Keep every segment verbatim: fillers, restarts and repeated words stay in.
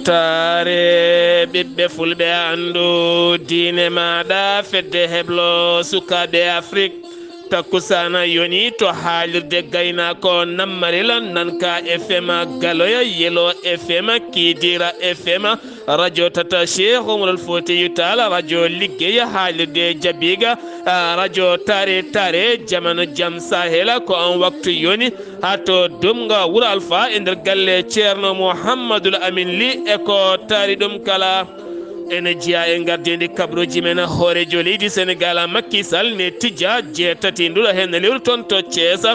Taare ɓiɓɓe fulɓe, anndu diine maaɗa, fedde heblo sukaaɓe Afrik. Takkusaana yoni to haalirde gaynaako Nammarila, Nanka F M, Galoya, Yelo F M, Kidira F M, radio tata Cheikh Omarul Fotiyu Taal, radio liggeya haalirde Jabiga, ah, radio Tare Tare, jamanu jam Sahela, ko on waktu yoni. Haa to Dumga Wuro Alfa e nder galle Ceerno Muhammadul Amin Li e ko taari ɗum kala. Ene jeyaa e ngardiindi kabaruuji men, hooreejo leydi Senegaal Macky Sall ne tijja jeetati nduɗo heen lewru toon to Thiès,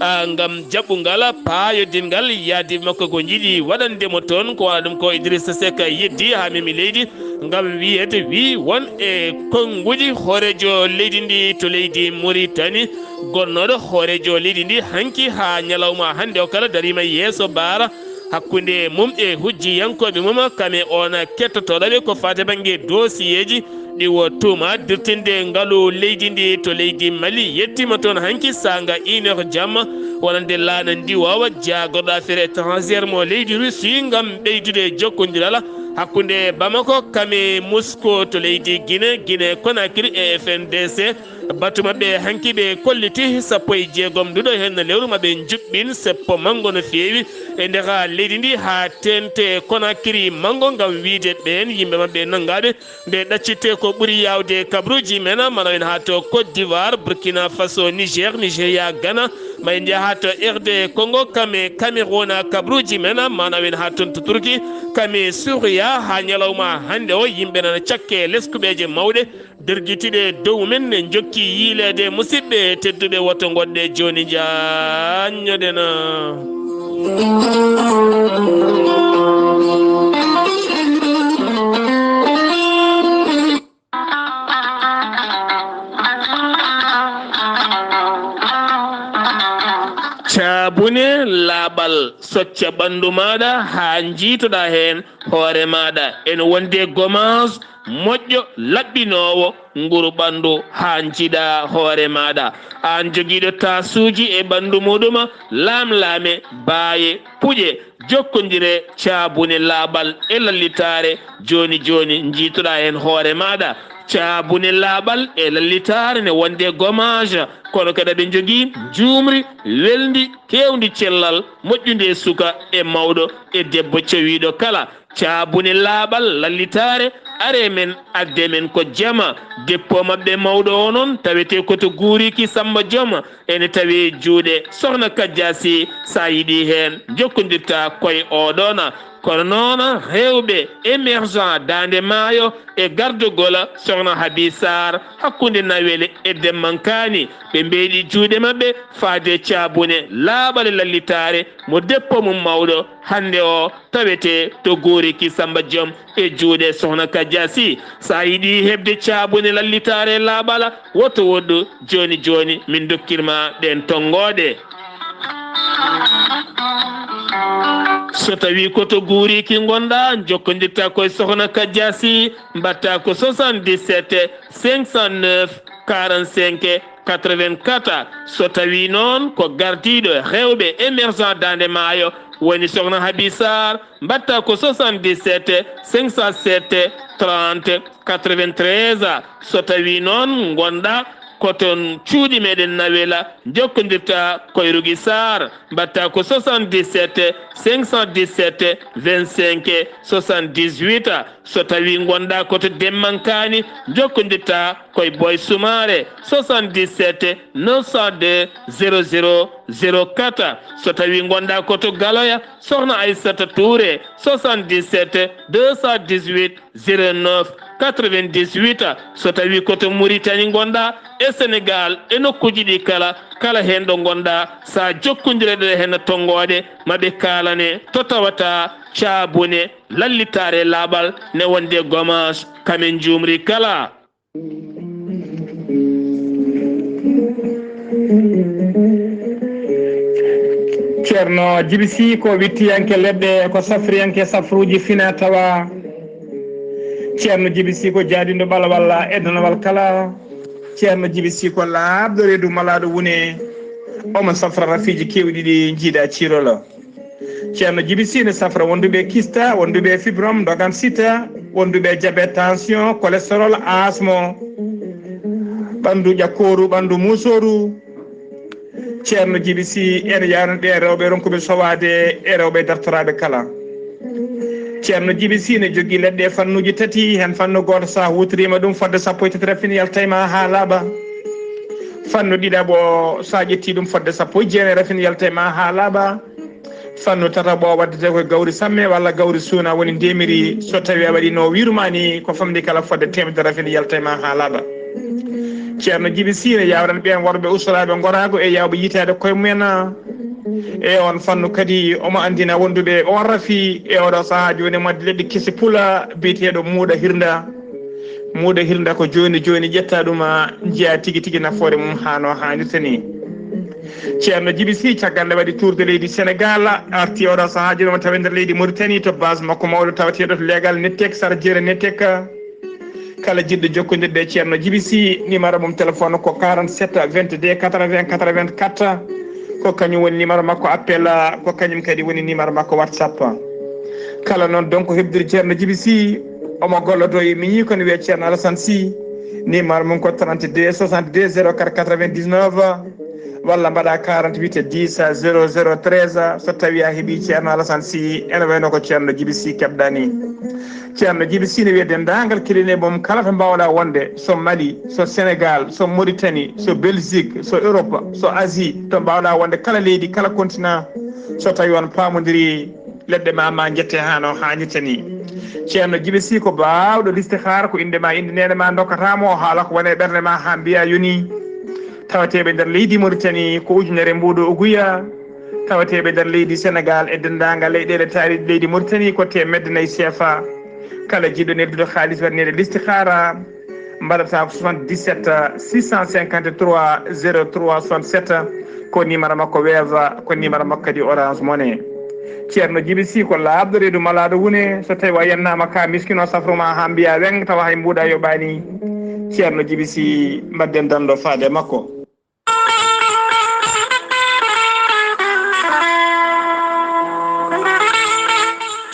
ah, ngam jaɓɓungal paayodingal yaadi makko ko njiɗi waɗande mo toon. Ko waɗa ɗum ko Idrissa Seck yeddi haa memi leydi ngam wiyeede wi won e konnguɗi hooreejo leydi ndi to leydi Mauritanie. Gonnooɗo hooreejo leydi ndi hanki haa ñalawma hannde o kala dariima yeeso baara hakkunde mum e hujjiyankooɓe mum, kam e oon kettotooɗo ɓe ko faati bannge dossier ji ɗi o tuuma dirtinde ngalu leydi ndi to leydi Mali. Yettiima toon hanki saanga une heure jamma, wonande laana ndiwoowa jaagorɗo affaire étrangère mo leydi Russie ngam ɓeydude jokkondiral hakkunde Bamako kam e Moscou to leydi Guinée, Guinée Conakry e F N D C. Batu maɓɓe hanki ɓe kolliti sappo e jeegom nduɗo heen lewru maɓɓe njuɓɓin seppo manngo no feewi e nder leydi ndi haa teeŋti Conakry manngo ngam wiyde ɓeen yimɓe maɓɓe nanngaaɓe nde ɗaccirte ko ɓuri yaawde kabaruuji men, mana en haa to Côte d'Ivoire, Burkina Faso, Niger, Nigeria, Ghana, ma en njaha haa to R D Congo, kam e Cameroun, kabaruuji men, mana en haa toon to Turki, kam e Suuriya, haa ñalawma hannde o yimɓe nana cakke leskuɓeeje mawɗe, dergitiiɗe dow men, ne njokki yiileede. Musidɓe tedduɓe, woto ngoɗɗe jooni njaanñoɗen. Caabune laaɓal, socca ɓanndu maaɗa haa njiitoɗaa heen hoore maaɗa. Ene wonde gommage moƴƴo laɓɓinoowo nguru ɓanndu haa njiiɗa hoore maaɗa. Aan jogiiɗo taasuuji e ɓanndu muɗum, laamlaame, baaye, puƴe, jokkondire caabune laaɓal e lallitaare jooni jooni njiitoɗaa heen hoore maaɗa. Caabune laaɓal e lallitaare ne wonde gommage, kono kadi aɓe njogii njuumri welndi keewndi cellal moƴƴundi e suka e mawɗo e debbo cawiiɗo kala. Caabune laaɓal lallitaare, aree men, addee men ko jama. Dépôt maɓɓe mawɗo o noon tawetee ko to Guuriki Samba Joom, ene tawee juuɗe Sohna Kajja Sy. So a yiɗii heen, njokkondirtaa koye oo ɗoon. Kono noon, heewɓe émergent Daande Maayo e gardagol Sohna Habi Sarr hakkunde Nawel e Demmankaani, ɓe mbeeɗi juuɗe maɓɓe faade caabune laaɓal e lallitaare mo dépôt mum mawɗo hannde o tawetee to Guuriki Samba Joom e juuɗe Sohna Kajja Sy. So a yiɗii heɓde caabune lallitaare laaɓal, woto woɗɗu jooni jooni, min ndokkir ma ɗeen tonngooɗe. So tawii ko to Guuriki ngonɗaa, njokkondirtaa ko e Sohna Kajja Sy, mbaɗtaa ko soixante-dix-sept cinq cent neuf quarante-cinq quatre-vingt-quatre. So tawii noon ko gardiiɗo heewɓe émergent Daande Maayo woni Sohna Habi Sarr, mbaɗtaa ko soixante-dix-sept cinq cent sept trente quatre-vingt-treize. So tawii noon ngonɗaa ko toon cuuɗi meɗen Nawela, njokkondirtaa ko e Rugi Sarr, mbaɗtaa ko soixante-dix-sept cinq cent dix-sept vingt-cinq soixante-dix-huit. So tawii ngonɗaa ko to Demmankaani, njokkondirtaa ko e Boy Soumaré, soixante-dix-sept neuf cent deux zéro zéro zéro quatre. So tawii ngonɗaa ko to Galoya, Sohna Aissata Touré, soixante-dix-sept deux cent dix-huit zéro neuf quatre-vingt-dix-huit. So tawii ko to Mauritanie ngonɗaa, e Sénégal, e nokkuuji ɗi kala, kala heen ɗo ngonɗaa, so a jokkondirii e ɗee heen tonngooɗe, ma ɓe kaalane to tawataa caabune lallitaare laaɓal ne wonde gommage, kam en njuumri kala. Ceerno Jibi Sy ko wittiyanke leɗɗe, ko safriyanke safruuji fina tawa. Ceerno Jibi Sy ko jaadinɗo ɓalawal e danawal kala. Ceerno Jibi Sy ko laaɓɗo reedu malaaɗo wune. Omo safra rafiiji keewɗi ɗi njiida ciirolo. Ceerno Jibi Sine safra wonduɓe kista, wonduɓe fibrom, dogan sita, wonduɓe diabète, tension, cholestérol, asmo, ɓandu ƴakkooru, ɓandu muusooru. Ceerno Jibi Si ene yawna ɗe rewɓe ronkuɓe sowaade e rewɓe dartoraaɓe kala. Ceerno Jibi Si ne jogii leɗɗe e fannuuji tati, heen fannu gooto, so a huutoriima ɗum fodde sappo e tati rafin, yalta e ma haa laaɓa. Fannu ɗiɗaɓo, so a ƴettii ɗum fodde sappo e jeenayi rafin, yalta e ma haa laaɓa. Fannu tataɓo waddete ko gawri samme walla gawri suuna, woni ndemiri. So tawi a waɗi no wiiruma ni, ko famɗi kala fodde teemedere rafin, yalta e ma haa laaɓa. Ceerno Jibi Si ne yawran ɓeen worɓe ustoraaɓe ngoraagu e yawɓe yitaade koye mumen. E on fannu kadi, omo anndina wonduɓe on rafi e oɗo sahaa jooni, mo leɗɗe kesi pula biyeteeɗo muuɗa hirnda. Muuɗa hirnda ko jooni jooni ƴetta ɗum, a, njiya tigi tigi nafoore mum haa no haanirta ni. Ceerno Jibi Si, caggal nde waɗi tour de leydi Sénégal, arti oɗo sahaa jooni, omo tawi nder leydi Mauritanie, to base makko mawɗo tawateeɗo to leegal Nettek, sara jeere Nettek. Kala jiɗɗo jokkondirde e Ceerno Jibi Si, numéro mum téléphone ko quarante-sept vingt-deux quatre-vingts quatre-vingt-quatre. Ko kañum woni numéro makko appel, ko kañum kadi woni numéro makko WhatsApp. Kala noon donc heɓdiri Ceerno Jibi Si, omo gollodo e miñi kono wiye Ceerno Alassane Si. Numéro mum ko trente-deux soixante-deux zéro quatre quatre-vingt-dix-neuf, walla mbaɗa quarante-huit dix zéro zéro treize, so tawi a heɓi Ceerno Alassane Si, ene wayno ko Ceerno Jibi Si keɓɗa ni. Ceerno Jibi Si ne wiya denndaangal cabinet mum kala to mbaawɗa wonde, so Mali, so Sénégal, so Mauritanie, so Belgique, so Europe, so Asie, to mbaawɗa wonde kala leydi, kala continent, so tawi on paamondiri, leɗɗe ma, ma njette haa no haanirta ni. Ceerno Jibi Si ko baawɗo listixaar, ko innde ma, innde neene ma ndokkata mo, o haala ko woni e ɓernde ma haa mbiya yoni. Tawateeɓe nder leydi Mauritanie ko ujunere mbuuɗo oguya. Tawateeɓe nder leydi Sénégal e denndaangal leyɗeele taariiɗe leydi Mauritanie ko teemedde nayi C F A. Kala jiɗɗo neldude haalis waɗaneede listixaara, mbaɗata ko soixante-dix-sept six cent cinquante-trois zéro trois soixante-sept, ko numéro makko Wave, ko numéro makko kadi Orange Money. Ceerno Jibi Si ko laaɓɗo reedu malaaɗo wune, so tawi a yennaama ka miskino safruma haa mbiya weng tawa hay mbuuɗa yoɓaani. Ceerno Jibi Si, mbaɗden danndo faade makko.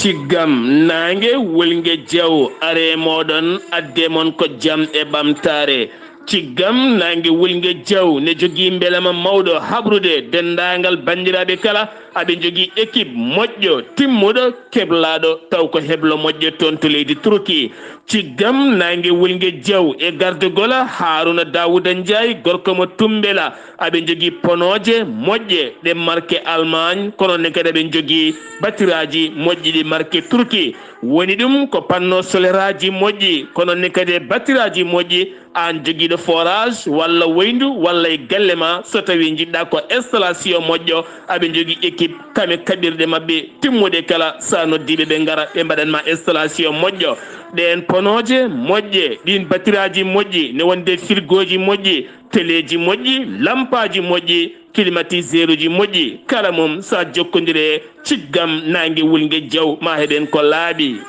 Ciggam naange wulnge jaw are mooɗon, adde mon ko jam e ɓamtaare. Ciggam naange wulnge jaw ne jogii mbelema mawɗo haɓrude denndaangal banndiraaɓe kala. Aɓe njogii équipe moƴƴo, timmuɗo, keblaaɗo, taw ko heblo moƴƴo toon to leydi Turki. Ciggam naange wulnge jaw e gardogola Haruna Dawuda Njaay, gorko mo Tumbela. Aɓe njogii ponooje moƴƴe ɗe marke Allemagne, kono ne kadi aɓe njogii batiraaji moƴƴi ɗi marke Turki. Woni ɗum ko panneau soleraaji moƴƴi, kono ne kadi batiraaji moƴƴi. Aan jogiiɗo forage walla wayndu walla e galle ma, so tawi njiɗɗa ko installation moƴƴo, aɓe njogii équipe kame kaɓirɗe maɓɓe timmuɗe kala, sa noddiiɓe ɓe ngara ɓe mbaɗan ma installation moƴƴo. Ɗeen ponooje moƴƴe, ɗiin batiraaji moƴƴi, ne wonde firgooji moƴƴi, teleeji moƴƴi, lampaaji moƴƴi, climatiseuruji moƴƴi, kala mum sa jokkondire ciggam naange wulnge jaw ma heɓen ko laaɓi.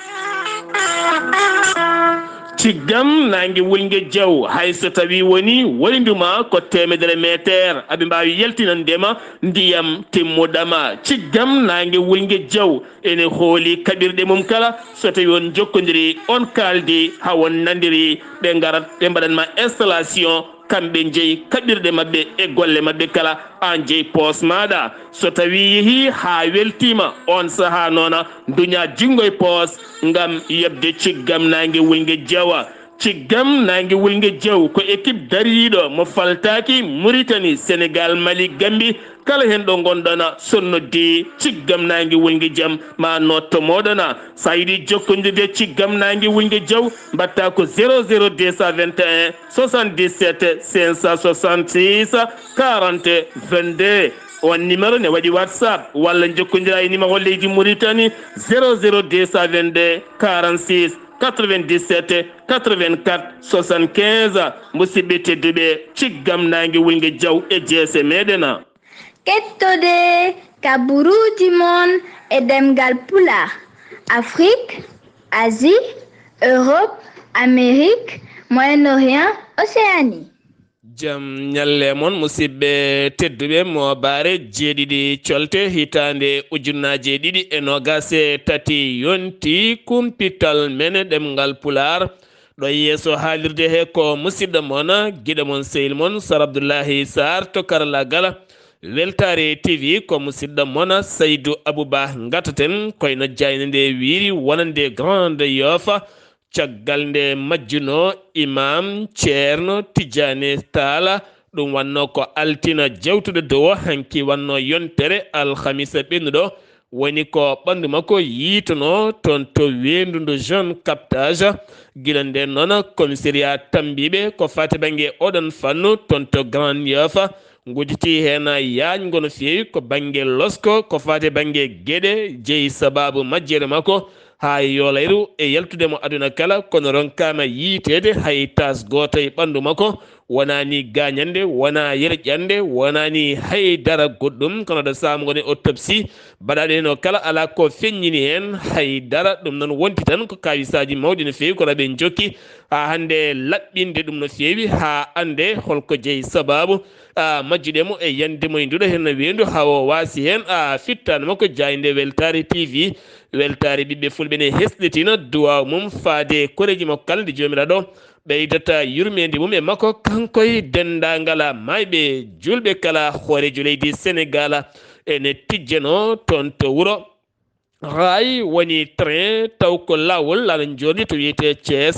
Ciggam naange wulnge jaw, hay so tawi woni wayndu ma ko teemedere meeteer, aɓe mbaawi yaltinande ma ndiyam timmuɗama. Ciggam naange wulnge jaw ene hooli kaɓirɗe mum kala, so tawi on jokkondiri, on kaaldi, haa on nandiri, ɓe ngarat, ɓe mbaɗan ma installation, kamɓe njeyi kaɓirɗe maɓɓe e golle maɓɓe kala, aan jeyi poos maaɗa. So tawi yehii haa weltiima, oon sahaa noona, nduñaa junngo e poos ngam yoɓde ciggam naange wulnge jawa. Ciggam naange wulnge jaw ko équipe dariiɗo mo faltaaki Mauritanie, Sénégal, Mali, Gambie. Kala heen ɗo ngonɗon, so noddi ciggam naange wulnge jam, ma notto mooɗon. So a yiɗi jokkondirde ciggam naange wulnge jaw, mbaɗta ko zéro zéro deux cent vingt et un soixante-dix-sept cinq cent soixante-six quarante vingt-deux. On numéro ne waɗi WhatsApp walla njokkondira e numéro leydi Mauritanie, zéro zéro deux cent vingt-deux quarante-six quatre-vingt-dix-sept quatre-vingt-quatre soixante-quinze. Musidɓe tedduɓe, ciggam naange wulnge jaw e jeese meɗen. Kettode kaburuuji mon e ɗemngal Pulaar, Afrik, Asie, Europe, Amérique, Moyen-Orient, Océanie. Jam ñalle mon, musidɓe tedduɓe. Moobaare jeeɗiɗi colte, hitaande ujunnaaje ɗiɗi e noogaas e tati yonti, kumpital men ɗemngal Pulaar. Ɗo yeeso haalirde he ko musidɗo mon, giɗo mon, sehil mon, Sar Abdullahi Sarr to karallagal. Weltaare T V ko musidɗo mon, Saydu Abuba. Ngataten koyno jaaynde nde wiiri wonande Grande Yoff. Caggal nde majjuno Imam Ceerno Tijjaani Taala, ɗum wanno ko altina jawtuɗo dow, hanki wanno yontere alhamisa ɓennuɗo, woni ko ɓanndu makko yiitono toon to weendundu zone captage. Gila nden noon, commissariat tambiiɓe ko faati bannge oɗon fannu toon to Grand Yoff, ngudditii heen yaajngo no feewi ko bannge losko, ko faati bannge geɗe jeyi sabaabu majjere makko haa yoolayru e yaltude mo aduna kala, kono ronkaama yiiteede hay taas gooto e ɓanndu makko. Wonaa ni gaañannde, wonaa yerƴannde, wonaa ni hay dara goɗɗum, kono ɗo saamgo ne autopsie baɗaaɗo heen o kala, alaa ko feññini heen hay dara. Ɗum noon wonti tan ko kaawisaaji mawɗi no feewi, kono ɓe njokki haa hannde laɓɓinde ɗum no feewi, haa annde holko jeyi sabaabu, a, majjude mo e yande mo e nduɗo heen no weendu, haa o waasi heen, a, fittaandu makko. Jaaynde Weltaare T V, weltaare ɓiɓɓe fulɓe ne hesɗitina duwaaw mum faade koreeji makko kala, nde Joomiraaɗo ɓeydata yurmeende mum e makko, kanko e denndaangal maayɓe juulɓe kala. Hooreejo leydi Senegaal ene tijjanoo toon to wuro Raay, woni train taw ko laawol, laana njordi to wiyetee Thiès.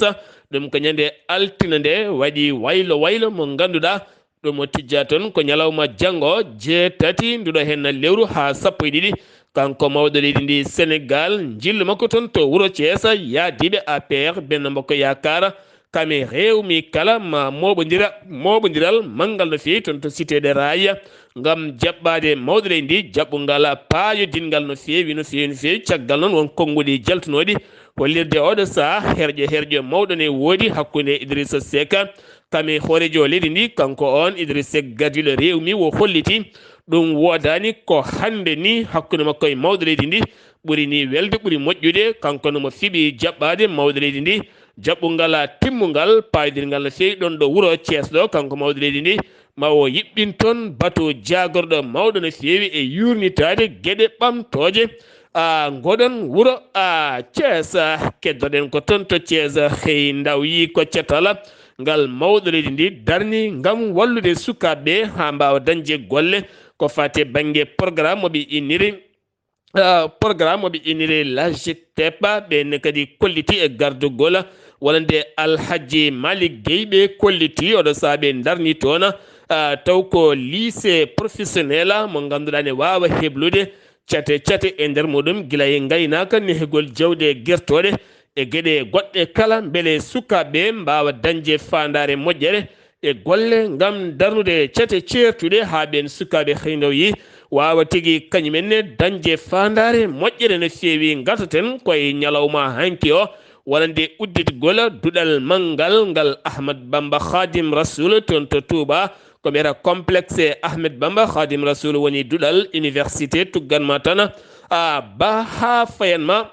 Ɗum ko ñande altine nde waɗi waylo waylo mo ngannduɗaa ɗum o tijja toon ko ñalawma janngo, jeetati nduɗo heen lewru haa sappo e ɗiɗi. Kanko mawɗo leydi ndi Senegaal, njillu makko toon to wuro Thiès, yaadiiɓe A P R, Benno Bokk Yaakaar, kam e rewmi kala ma mooɓondira, mooɓondiral manngal no feewi toon to Cité de Rail, ngam jaɓɓaade mawɗo leydi ndi jaɓɓungal paayodinngal no feewi, no feewi, no feewi. Caggal noon, won konnguɗi jaltunooɗi hollirde oɗo sahaa herƴo herƴo mawɗo ne woodi hakkunde Idrissa Seck, kam e hooreejo leydi ndi. Kanko on Idrissa Seck, gardiiɗo rewmi, o holliti ɗum woodaani ko hannde ni hakkunde makko e mawɗo leydi ndi. Ɓuri ni welde, ɓuri moƴƴude. Kanko no mo fiɓi jaɓɓaade mawɗo leydi ndi jaɓɓungal timmungal, paayodirngal no feewi ɗoon ɗo wuro Thiès ɗo, kanko mawɗo leydi ndi, ma o yiɓɓin toon bato jaagorɗo mawɗo no feewi e yuurnitaade geɗe ɓamtooje, a, ngoɗon wuro, a, Thiès. Keddoɗen ko toon to Thiès, hey, ndaw yi ko catala ngal mawɗo leydi ndi darni ngam wallude sukaaɓe ɓe haa mbaawa dañde golle ko faati e bannge programme mo ɓe inniri, ah, programme mo ɓe inniri l'AGETEP. Ɓe ne kadi kolliti e gardugol wonande Alhaji Malick Guèye, ɓe kolliti oɗo sahaa ɓe darni toon, ah, taw ko lycée professionnel mo ngannduɗaa ne waawa heblude cate cate e nder muɗum, gila e ngaynaaka, nehgol jawɗe gertooɗe e geɗe goɗɗe kala, mbele sukaaɓe ɓe mbaawa dañde faandaare moƴƴere e golle ngam darnude cate ceertuɗe haa ɓeen sukaaɓe heynoyi waawa tigi kañum en ne dañde faandaare moƴƴere no feewi. Ngataten ko e ñalawma hanki o wonande udditgol duɗal manngal ngal Ahmad Bamba Khadim Rasoul toon to Touba. Ko mbiyata complexe Ahmed Bamba Khadim Rasoul woni duɗal université, tuggan ma tan a ba haa fayan ma,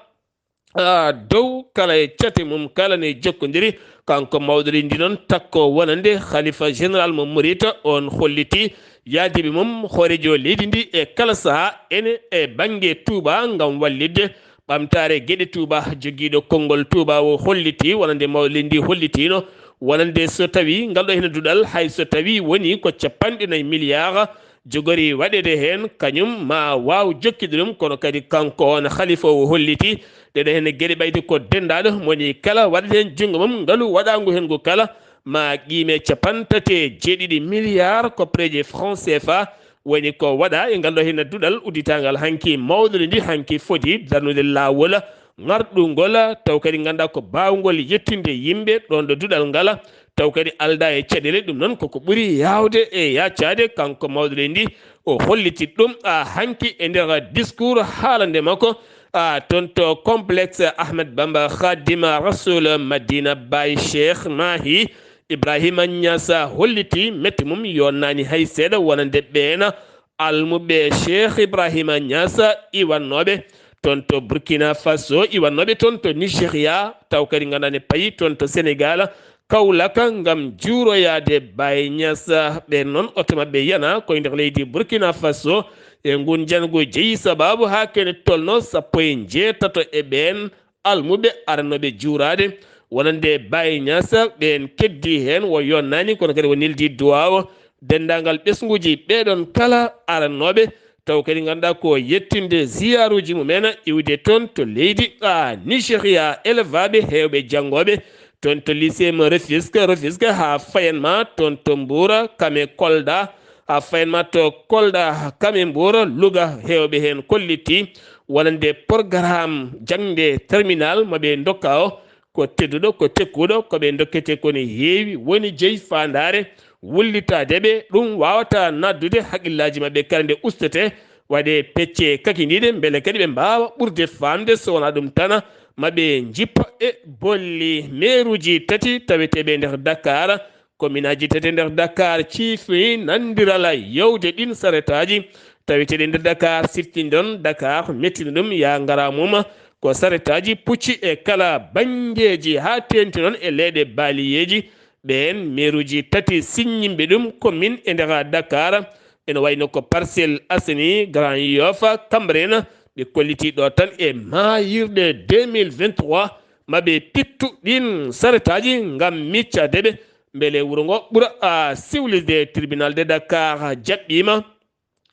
a, dow kala e cate mum kala ne jokkondiri. Kanko mawɗo leydi ndi noon, takko wonande khalifa général mo Mouride, on holliti yaadiiɓe mum hooreejo leydi ndi e kala sahaa ene e bannge Touba ngam wallitde ɓamtaare geɗe Touba. Jogiiɗo konngol Touba o holliti wonande mawɗo leydi ndi hollitino wonande so tawi ngal ɗo hino duɗal, hay so tawi woni ko capanɗe nayi milliards jogori waɗeede heen, kañum ma waaw jokkude ɗum, kono kadi kanko on khalifa o holliti ɗeɗo heen geɗe ɓayde ko denndaɗo, moni kala waɗat heen junngo mum, ngalu waɗaangu heen ngu kala ma qiime capantati e jeeɗiɗi milliards koppareeje franc C F A woni ko waɗa e ngal ɗo heen duɗal udditaangal hanki mawɗo ndi, hanki foti darnude laawol ŋarɗungol, taw kadi ngannduɗaa ko baawngol yettinde yimɓe ɗoon ɗo duɗal ngal, taw kadi aldaa e caɗeele. Ɗum noon koko ɓuri yaawde e yaacaade. Kanko mawɗo leydi ndi, o holliti ɗum, a, hanki e nder discours haalande makko, a, toon to complexe Ahmed Bamba Khadima Rasoul Madina Baye Cheikh Mahi. Ibrahima Niass holliti mette mum, yonnaani hay seeɗa wonande ɓeen almuɓe Cheikh Ibrahima Niass iwannooɓe toon to Burkina Faso, iwannooɓe toon to Nigeria, taw kadi ngannduɗaa ne payi toon to Senegal. Kawlaka ngam juuroyaade Baye Niass. Ɓeen noon oto maɓɓe yana koye nder leydi Burkina Faso. E nguun jangu jeyi sabaabu haa kene tolno sappo e njeetato e ɓeen almuɓe aranooɓe juuraade wonande Baye Niass. Ɓeen keddii heen wo yonnaani, kono kadi wo neldi duwaawo denndaangal ɓesnguuji ɓeeɗoon kala aranooɓe, taw kadi ngannduɗaa ko yettinde ziyaaruuji mumen iwde toon to leydi a Nigeria, elevaaɓe heewɓe janngooɓe toon to lycée mo Rufisque, Rufisque haa fayan ma toon to Mbuur, Kame, Kolda, haa fayan ma to Kolda, Kame, Mbuur, Louga, heewɓe heen kollitii wonande programme jaŋde terminal mo ɓe ndokka o, ko tedduɗo, ko tekkuɗo, ko ɓe ndokkete ko ne heewi, woni jeyi faandaare wullitaade ɓe. Ɗum waawata naddude haqqillaaji maɓɓe kala nde ustete, waɗe pecce kakindiiɗe, mbele kadi ɓe mbaawa ɓurde faamde, so wonaa ɗum tan, ma ɓe njippa e bolli. Meeruuji tati taweteeɓe nder Dakar, kominaaji tati nder Dakar ciifii nanndiral yowde ɗiin saretaaji taweteeɗi nder Dakar, siftinɗon Dakar, mettini ɗum, yaa ngara mum, ko saretaaji pucci e kala banngeeji, haa teeŋti noon e leeɗe baaliyeeji. Ɓeen meeruuji tati siññinɓe ɗum, komin e nder Dakar, ene wayno ko Parcelles Assainies, Grand Yoff, Cambérène, ɓe kollitii ɗo tan e maayirɗe deux mille vingt-trois, ma ɓe pittu ɗiin saretaaji ngam miccaade ɓe, mbele wuro ngo ɓura a siwlisde. Tribunal de Dakar jaɓɓiima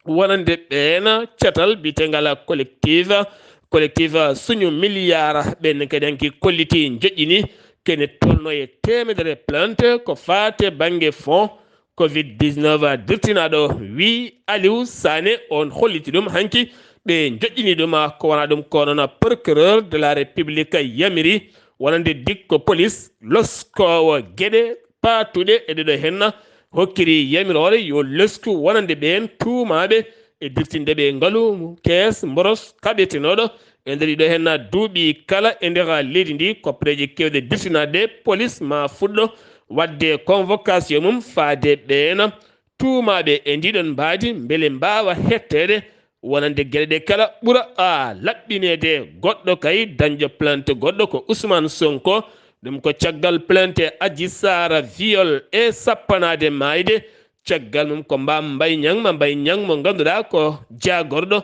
wonande ɓeen catal biyetengal collectif, collectif suñu milliard. Ɓeen kadi hanki kollitii, njoƴƴini kene tolno e teemedere plainte ko faate bannge fonds covid dix-neuf dirtinaaɗo, wii Aliou Sané, on holliti ɗum hanki. Ɓe njoƴƴini ɗum, ko wona ɗum ko noon procureur de la République yamiri wonande dikko police loskoowo geɗe paatuɗe e ɗeɗo henna hokkiri yamiroore yo lesku wonande ɓeen tuumaaɓe e dirtinde ɓe ngalu kees mboros kaɓetenooɗo e nder ɗiɗo henna duuɓi kala e nder leydi ndi. Koppereeji keewɗe dirtinaade, police ma fuɗɗo waɗde convocation mum faade ɓeen tuumaaɓe e ndiɗon mbaadi mbele mbaawa hetteede wonande geɗe ɗe kala ɓura a laɓɓineede. Goɗɗo kay dañɗo plainte goɗɗo ko Ousmane Sonko. Ɗum ko caggal plainte Adji Sarr, viol e sappanaade maayde. Caggal mum ko Mbaam Mbay Ñaŋ, ma Mbay Ñaŋ mo ngannduɗaa ko jaagorɗo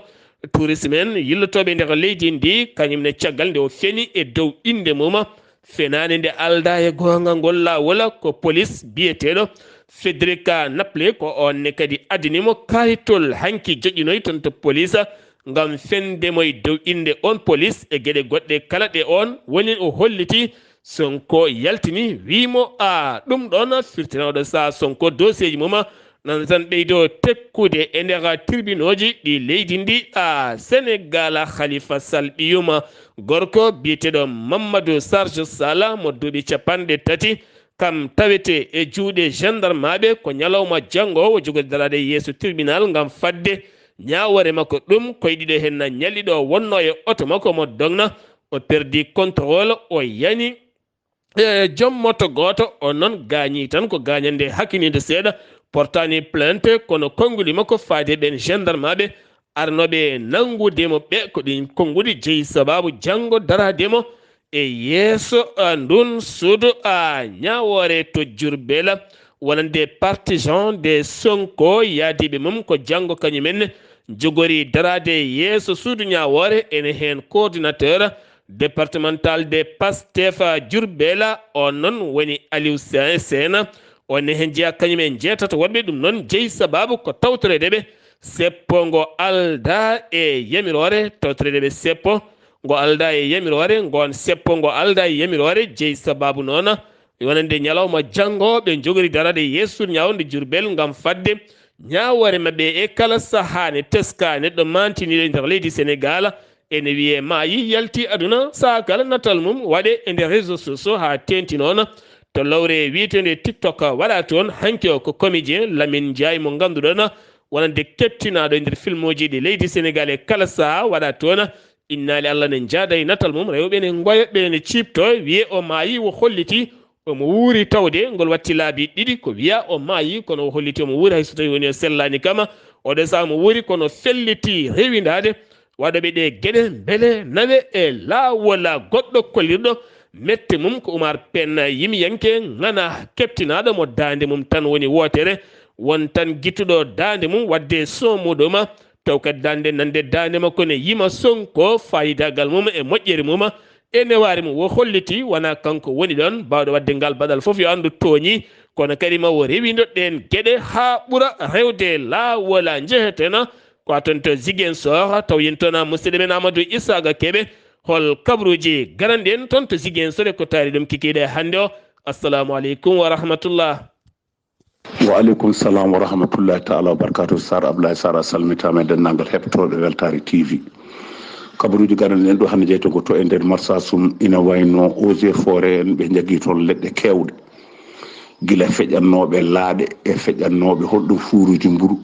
tourisme en, yillotooɓe nder leydi ndi, kañum ne caggal nde o feni e dow innde mum. Fenaande nde aldaa e goonga ngol laawol, ko police biyeteeɗo Federica Napoli, ko oon ne kadi addani mo kaayitol hanki joƴƴinoy toon to police ngam fende mo e dow innde oon police e geɗe goɗɗe kala ɗe oon woni o holliti. Sonko yaltini, wii mo, a ɗum ɗoon firtinaɗo sa Sonko dossier ji mum nana tan ɓeydo tekkude e nder tribunooji ɗi leydi ndi. A Senegal, Khalifa Sall ɓiyum gorko biyeteeɗo Mamadou Sarge Sala mo duuɓi capanɗe tati, kam tawete e juuɗe gendarmaaɓe. Ko ñalawma janngo o jogori daraade yeeso tribunal ngam fadde ñaawoore makko. Ɗum koye ɗiɗo henna ñalɗi ɗo wonno e oto makko mo dogna, o perdi contrôle, o yani e joom moto gooto. On noon gaañii tan ko gaañannde hakkininde seeɗa, portaani plainte, kono konnguli makko faade ɓeen gendarmaaɓe arnooɓe nanngude mo ɓe, ko ɗiin konnguli jeyi sabaabu janngo daraade mo e yeeso, a, ndun suudu, a, ñaawoore to Jurbel. Wonande partisan de Sonko, yaadiiɓe mum ko janngo kañum en jogori daraade yeeso suudu ñaawoore, ene heen coordinateur départemental de Pastef Jurbel, on noon woni Aliou Se-, Sena. On ne heen jeyaa kañum en jeetato woɗɓe, ɗum noon jeyi sabaabu ko tawtoreede ɓe seppo ngo aldaa e yamiroore, tawtoreede ɓe seppo ngo aldaa e yamiroore, ngoon seppo ngo aldaa e yamiroore, jeyi sabaabu noon wonande ñalawma janngo ɓe njogori daraade yeeso suudu ñaawoore Jurbel ngam fadde ñaawoore maɓɓe e kala sahaa ne teska neɗɗo maantiniiɗo e nder leydi Senegal. Ene wiyee maayi, yalti aduna, sahaa kala natal mum waɗe e nder réseaux sociaux haa teeŋti noon to lowre wiyeteende TikTok. Waɗa toon hanki o ko comédien Lamine Ndiaye mo ngannduɗon wonande keptinaaɗo e nder filmuuji ɗi leydi Senegal e kala sahaa waɗa toon innaali Allah ne njaada e natal mum, rewɓe ne ngoya, ɓe ne ciiptoo, wiyee o maayi, o holliti omo wuuri tawde ngol watti laabi ɗiɗi. Ko wiyaa o maayi, kono o holliti omo wuuri, hay so tawii woni o sellaani kama. Oɗo sahaa omo wuuri, kono felliti rewindaade waɗooɓe ɗee geɗe mbele nawe e laawol goɗɗo kollirɗo Mette mum ko Umar Pen yimiyanke ŋana keɓtinaaɗo mo daande mum tan woni wootere, won tan gittuɗo daande mum waɗde son muɗum, taw kadi daande nande daande makko ne yima Sonko, faayidagal mum e moƴƴere mum e newaare mum. Wo holliti wona kanko woni ɗon baawɗo waɗde ngal baɗal fof yo anndu tooñi, kono kadi ma wo rewindo ɗeen geɗe haa ɓura rewde laawol. Njeheten ko a toon to Ziguinchor, taw yen toon musidɗo men Amadou Isaaga Keɓe. Hol kabaruuji garanɗi en toon to Ziguinchor e ko taari ɗum kikiiɗe hannde o? Assalamu aleykum wa rahmatullah. Wa aleykum salam wa rahmatullahi taala wa barakatuh. Sar Ablaye Sar, a salmitaama e denndaangal heɓtooɓe Weltaare T V. Kabaruuji garanɗi en ɗo hannde jeyi toon ko to e nder Marsasum, ina wayno eaux et forêt en, ɓe njagii toon leɗɗe keewɗe. Gila feƴannooɓe laaɗe e feƴannooɓe holɗum fuuruuji mburu.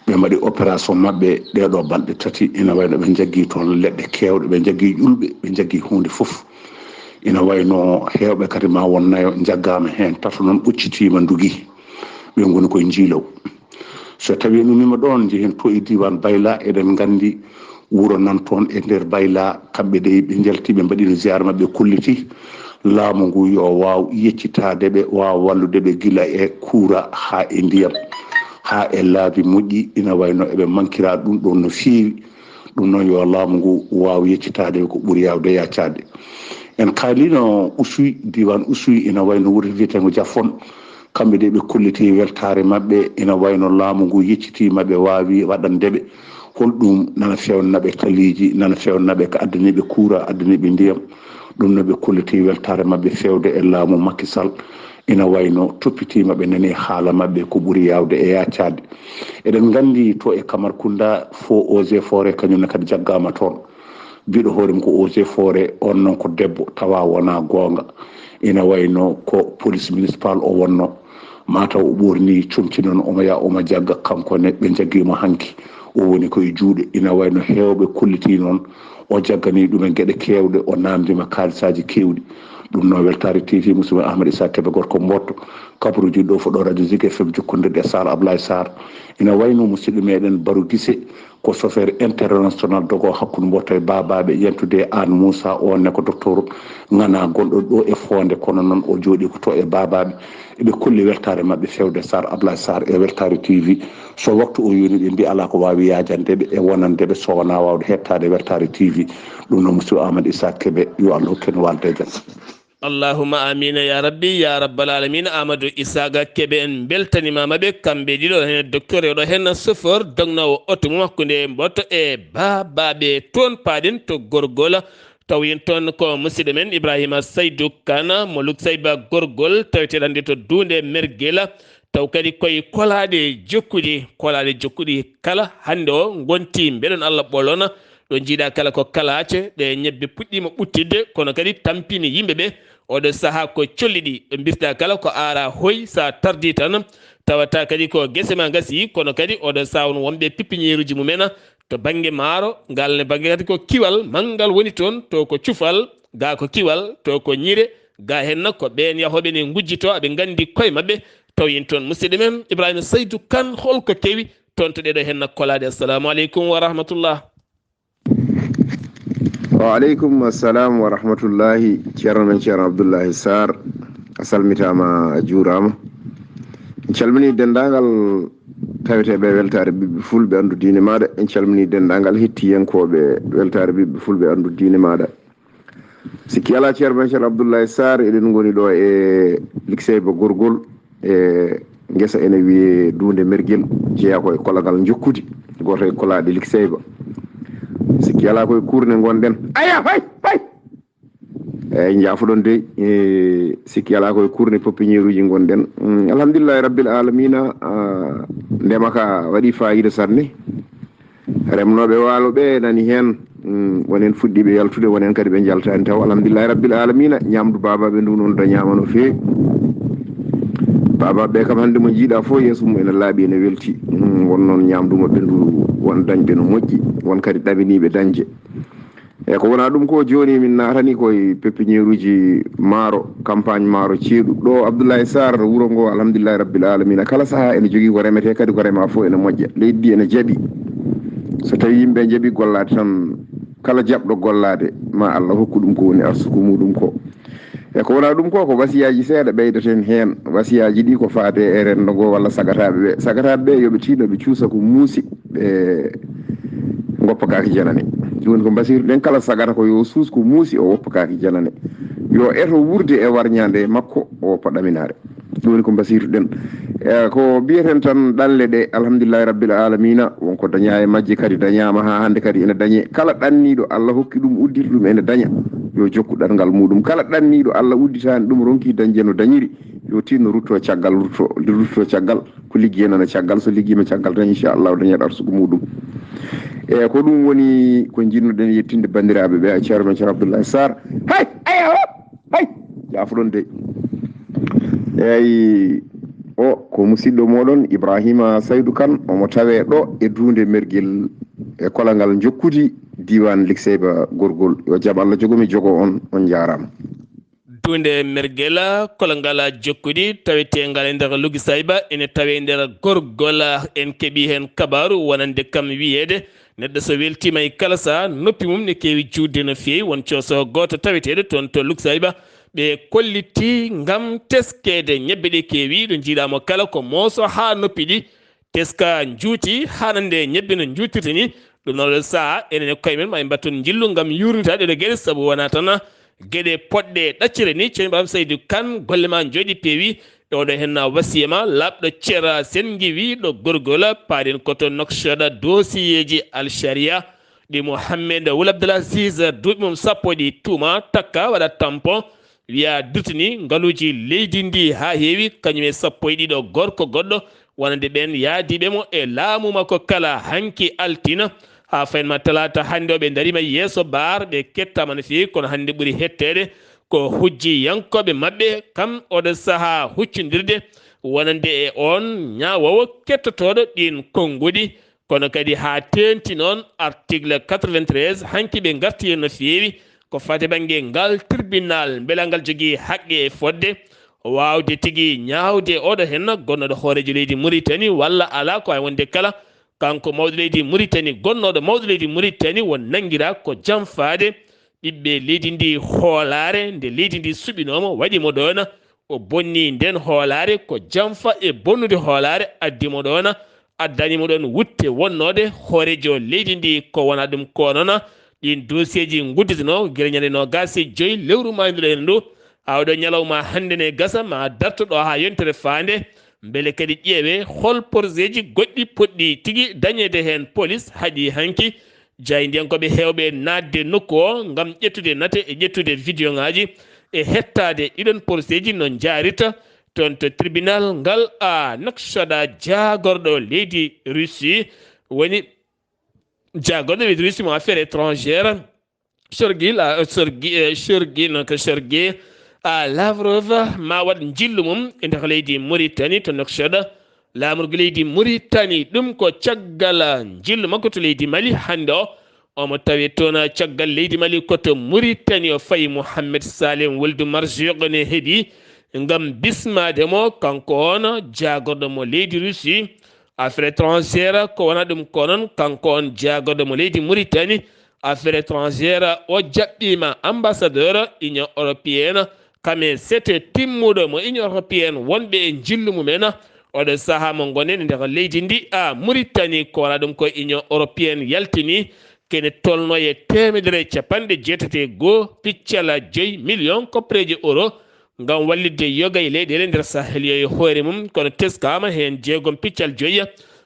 Ɓe mbaɗi opération maɓɓe ɗee ɗoo balɗe tati, ina wayno ɓe njagii toon leɗɗe keewɗe, ɓe njagii ƴulɓe, ɓe njagii huunde fof. Ina wayno heewɓe kadi ma won nayo njaggaama heen, tato noon ɓoccitiima ndugii. Ɓe ngoni koye Njiilaw. So tawii en ummiima ɗoon, njehen to e diiwaan Bayla, eɗen nganndi wuro nan toon e nder Bayla, kamɓe dey ɓe njalti, ɓe mbaɗiino ziyaara maɓɓe, kolliti laamu ngu yo waaw yeccitaade ɓe, waaw wallude ɓe gila e kuura haa e ndiyam, haa e laabi moƴƴi, ina wayno eɓe mankira ɗum ɗoon no feewi. Ɗum noon yo laamu ngu waaw yeccitaade ɓe ko ɓuri yaawde yaccaade. En kaalino Usuy, diiwaan Usuy, ina wayno wuro wiyeteengo Jafon, kamɓe de ɓe kolliti weltaare maɓɓe, ina wayno laamu ngu yeccitii maɓɓe waawi waɗande ɓe holɗum nana feewna ɓe taliiji, nana feewna ɓe ko addani ɓe kuura, addani ɓe ndiyam. Ɗum no ɓe kolliti weltaare maɓɓe feewde e laamu Macky Sall, ina wayno toppitiima ɓe nani haala maɓɓe ko ɓuri yaawde e yaccaade. Eɗen nganndi to e Kamarkunda fo eaux et forêt kañum ne kadi jaggaama toon. Biɗo hoore mum ko eaux et forêt, on noon ko debbo, tawa wonaa goonga. Ina wayno ko police municipal o wonno. Mataw o ɓoorni comci noon, omo yaha omo jagga, kanko ne ɓe njaggiimo hanki. O woni ko e juuɗe, ina wayno heewɓe kolliti noon. O jaggani ɗumen geɗe keewɗe, o naamndiima kaalisaaji keewɗi. Ɗum noon Weltaare T V, musidɗo Amadou Issa Kébé gorko Mboto, kabaruuji ɗo fo ɗo Radio Zik F M jokkondirde e Sar Ablaye Sarr. Ina wayno musidɗo meɗen Baro Gise, ko chauffeur international dogo hakkunde Mboto e Babaɓe, yentude e Aan Moussa, on ne ko docteur ŋana gonɗo ɗo e Foonde, kono noon o jooɗi ko to e Babaɓe. Eɓe kolli weltaare maɓɓe fewde Sar Ablaye Sarr e Weltaare T V. So waktu o yoni ɓe mbi alaa ko waawi yaajande ɓe e wonande ɓe so wonaa waawde heɓtaade Weltaare T V. Ɗum noon musidɗo Amadou Issa Kébé, yo Allah hokku en waalde e jam. Allahumma amiina ya rabbi ya rabbal alamina. Amadou Isaaga Kebe, en mbeltanimaama ɓe kamɓe ɗiɗo, heen docteur e ɗo heen chauffeur dognoowo oto mum hakkunde Mboto e Babaɓe. Toon paaɗen to Gorgol, taw yen toon ko musidɗo men Ibrahima Saydou Kane mo Luksayba Gorgol, taweteeɗo hannde to Duunde Mergel. Taw kadi koye kolaaɗe jokkuɗi, kolaaɗe jokkuɗi kala hannde o ngonti mbeɗon Allah ɓolona. Ɗo njiiɗa kala ko kalaace, ɗe ñebbe puɗɗiima ɓuttidde, kono kadi tampini yimɓe ɓe. Oɗo sahaa ko colli ɗi, ɗo mbirta kala ko aara hoy, sa tardi tan, tawata kadi ko gese ma ngasi, kono kadi oɗo sahaa won wonɓe pippiñeeruuji mumen to bannge maaro, ngal ne bannge kadi ko kiwal, manngal woni toon, to ko cufal, ga ko kiwal, to ko ñire, ga henna ko ɓeen yahooɓe ne ngujjito, aɓe nganndi koye maɓɓe, taw yen toon. Musidɗo men Ibrahima Saydou Kane, holko kewi toon to ɗeɗo henna kolaaɗe? Assalamu aleykum wa rahmatullah. Wa aleykum assalam wa rahmatullahi. Ceerno men Ceerno Abdoullahi Sarr, a salmitaama, a juuraama. En calminii denndaangal taweteeɓe weltaare ɓiɓɓe fulɓe anndu diine maaɗa. En calminii denndaangal hettiyankooɓe weltaare ɓiɓɓe fulɓe anndu diine maaɗa. Sikki alaa, Ceerno men Ceerno Abdoullahi Sarr, eɗen ngoni ɗo e Likseyba Gorgol, e ngesa ene wiyee Duunde Mergel, jeyaa ko e kolagal Njokkudi, gooto e kolaaɗe Likseyba. Sikki alaa ko e kuurne ngonɗen. Aya, fay, fay! Eeyi, njaafoɗon dey, e, sikki alaa ko e kuurne pépinière uji ngonɗen. Mm, alhamdulillahi rabbil alamina, ah, ndema ka waɗi faayiida sanne. Remnooɓe waalo ɓe nani heen, mm, wonen fuɗɗiiɓe yaltude, wonen kadi ɓe njaltaani taw. Alhamdulillahi rabbil alamina, ñaamdu baabaaɓe ndu noon dañaama no feewi. Baabaaɓe ɓe kam hannde mo njiiɗa fof yeeso mum ene laaɓi, ene welti. Mm, won noon ñaamdu maɓɓe ndu, won dañɓe no moƴƴi, won kadi ɗaminiiɓe dañde. Eeyi, ko wonaa ɗum ko, jooni min naatani koye pépinière uji maaro, campagne maaro ceeɗu. Ɗo Abdoulaye Sarr, wuro ngo, alhamdulillahi rabbil alamina, kala sahaa ene jogii ko remetee, kadi ko remaa fof ene moƴƴa. Leydi ndi ene jaɓi. So tawii yimɓe njaɓi gollaade tan, Kala jaɓɗo gollaade, ma Allah hokku ɗum ko woni arsuku muɗum ko. E ko wonaa ɗum ko, ko wasiyaaji seeɗa ɓeydaten heen. Wasiyaaji ɗi ko faade e renndo ngo walla sagataaɓe ɓe. Sagataaɓe ɓe, yo ɓe tiino ɓe cuusa ko muusi, ɓe ngoppa kaaki janane. Ɗum woni ko mbasiyruɗen, kala sagata ko yo suus ko muusi, o woppa kaaki janane. Yo eto wuurde e warñaande makko, o woppa ɗaminaare. Ɗum woni ko mbasiyruɗen. E, ko mbiyeten tan ɗanle ɗe, alhamdulillahi rabbil alamina, wonko dañaa e majje kadi dañaama haa hannde kadi ene dañee. Kala ɗanniiɗo Allah hokki ɗum uddirde ɗum ene daña, yo jokku ɗanngal muɗum. Kala ɗanniiɗo Allah udditaani ɗum, ronki dañde no dañiri, yo tinno rutto caggal, rutto, rutto caggal, ko liggi nana caggal, so liggiima caggal tan, inchallahu, dañat arsuku muɗum. E, ko ɗum woni ko njiɗnoɗen yettinde banndiraaɓe ɓe, Ceerno men Ceerno Abdoulaye Sarr. Hay, aya, hop! Hay, jaafuɗon de. Eyi, o ko musidɗo moɗon Ibrahima Saydu Kan, omo tawe ɗo e duunde Mergel e kolangal Jokkudi, diiwaan Likseyba Gorgol. Yo jam Allah jogo mi jogo on, on njaaraama. Duunde Mergel, kolangal Jokkudi, taweteengal e nder Lugisayba, ene tawe e nder Gorgol. En keɓi heen kabaaru wonande kam wiyeede, neɗɗo so weltiima e kala saha, noppi mum ne keewi juutde no feewi. Won cooso gooto taweteeɗo toon to Luksayba, ɓe kolliti ngam teskeede ñebbe ɗe keewi, ɗo njiiɗaa mo kala ko mooso haa noppi ɗi teska njuuti, haa nande ñebbe no njuutirta ni. Ɗum noon, oɗo saha, enen e koye men, ma en mbatton njillu ngam yuurnitaade ɗe geɗe, sabu wonaa tan geɗe poɗɗe ɗaccire ni. Ceerno Ibrahima Saydu Kan, golle ma njooɗi peewi. E oɗo henna wasiya ma laaɓɗo Ceera Sen Ngiwi ɗo Gorgol, paaɗen ko to Noksoda, dosiyeeji Alsharia ɗi Mohammed Wul Abdul Aziz, duuɓi mum sappo ɗi tuuma, takka, waɗa tampon, wiya dirtini ngaluuji leydi ndi haa heewi, kañum e sappo e ɗiɗo gorko goɗɗo, wonande ɓeen yaadiiɓe mo e laamu makko kala. Hanki altina, haa fayin ma talaata hannde o, ɓe ndariima yeeso baar, ɓe kettaama no feewi, kono hannde ɓuri hetteede ko hujjiyankooɓe maɓɓe, kam oɗo sahaa huccondirde wonande e oon ñaawoowo kettotooɗo ɗiin konnguɗi. Kono kadi haa teeŋti noon article quatre-vingt-treize, hanki ɓe ngarti heen no feewi, ko faati bannge ngal tribunal, mbela ngal jogii haqqe e fodde waawde tigi ñaawde oɗo heen gonnooɗo hooreejo leydi Muritani walla alaa, ko waawi wonde kala. Kanko mawɗo leydi Muritani, gonnooɗo mawɗo leydi Muritani, won nanngiraa ko janfaade ɓiɓɓe leydi ndi hoolaare, nde leydi ndi suɓinooma, waɗi mo ɗoona, o bonni nden hoolaare, ko janfa e bonnude hoolaare addi mo ɗoona, addani mo ɗoon wutte wonnoode hooreejo leydi ndi. Ko wonaa ɗum ko noon, ɗiin dosiyeeji ngudditinoo gila ñande noogaas e joy lewru maayduɗo en ndu, haa oɗo ñalawma hannde ne gasa ma darto ɗo haa yontere faande, mbele kadi ƴeewe hol porosieeji goɗɗi potɗi tigi dañeede heen. Polis haɗi hanki jaayndiyankooɓe heewɓe naatde nokku o ngam ƴettude nate e ƴettude wideoŋaaji e hettaade ɗiɗon porosieeji no njaarirta toon to tribunal ngal a Nouakchott, jaagorɗo leydi Russie woni jaagorɗo leydi Russie mo affaire étrangère, Sergei La-, Sergei, eh, Sergei, non ko Sergei, ah, Lavrov ma waɗ njillu mum e nder leydi Mauritanie to Nouakchott, laamorgo leydi Mauritanie. Ɗum ko caggal njillu makko to leydi Mali hannde o. Omo tawi toon caggal leydi Mali ko to Mauritanie o fayi. Mohamed Salem Wuldu Marzouk ne heɓi ngam bismaade mo, kanko on jaagorɗo mo leydi Russie. Affaire étrangère ko wona ɗum ko noon, kanko on jaagorɗo mo leydi Mauritanie. Affaire étrangère o jaɓɓiima ambassadeur Union européenne, kame sete timmuɗo mo Union européenne wonɓe e njillu mumen. Oɗo sahaa mo ngonen e nder leydi ndi, a Mauritanie, ko wona ɗum ko Union européenne yaltini kene tolno e teemedere e capanɗe jeetati e goo piccal joy million koppereeje euro ngam wallitde yoga e leyɗeele nder Sahel yo e hoore mum, kono teskaama heen jeegom piccal joy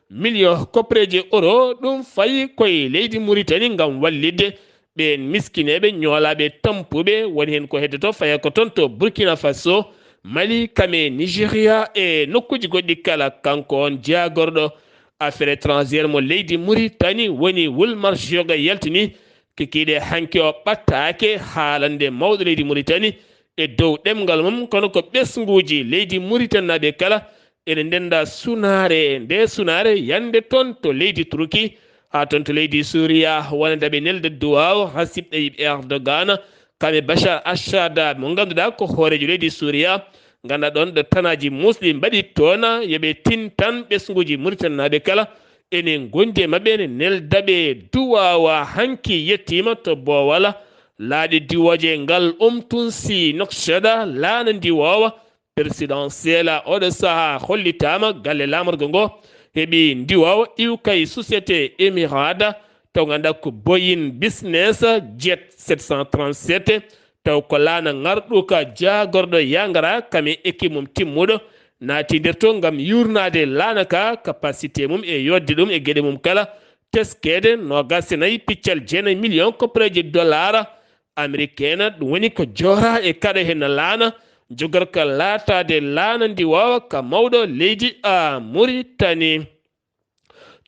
million koppereeje euro. Ɗum fayi koye leydi Mauritanie ngam wallitde ɓeen miskineeɓe, ñoolaaɓe, tampuɓe, woni heen ko heddoto faya ko toon to Burkina Faso, Mali, kame Nigeria e nokkuuji goɗɗi kala. Kanko on jaagorɗo affaire étrangère mo leydi Mauritanie woni Wulmar Joga yaltini kikiiɗe hanki o ɓattaake haalande mawɗo leydi Mauritanie e dow ɗemngal mum, kono ko ɓesnguuji leydi Mauritanie naaɓe kala ene ndennda sunaare. Nde sunaare yande toon to leydi Turki, haa toon to leydi Suuriya, wonande ɓe nelde duwaaw Recep Tayyip Erdogan, kame Bashar Assad mo ngannduɗaa ko hooreejo leydi Suuriya. Ngannduɗaa ɗoon ɗo tanaaji muusɗi mbaɗi toon, yo ɓe tintan ɓesnguuji Mauritanie naaɓe kala Ene ngondi e maɓɓe ene nelda ɓe duwaawa. Hanki yettiima to Boowal, laaɗe diwooje ngal Umtunsi Noksheda, laana ndiwoowa, présidentielle, oɗo sahaa hollitaama galle laamorgo ngo heɓi ndiwoowa iwkay société Emirada, taw ngannduɗaa ko Boeing Business Jet sept cent trente-sept, taw ko laana ngarɗuka jaagorɗo yangara kam e équipe mum timmuɗo naati nder to ngam yurnaade laana ka, capacité mum e yodde ɗum e geɗe mum kala, teskeede noogas e nayi piccal jeenayi million koppareeje dollar américaine. Ɗum woni ko joora e kaɗo heen laana jogorka laataade laana ndiwoowa ka mawɗo leydi a Muritani.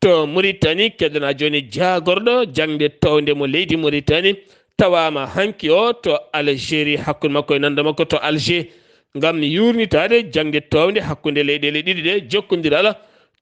To Muritani, keddana jooni jaagorɗo jaŋde townde mo leydi Muritani, tawaama hanki o to Algérie, hakkunde makko e nanda makko to Alger, ngam yurnitaade jaŋde townde hakkunde leyɗeele ɗiɗi ɗe, jokkondiral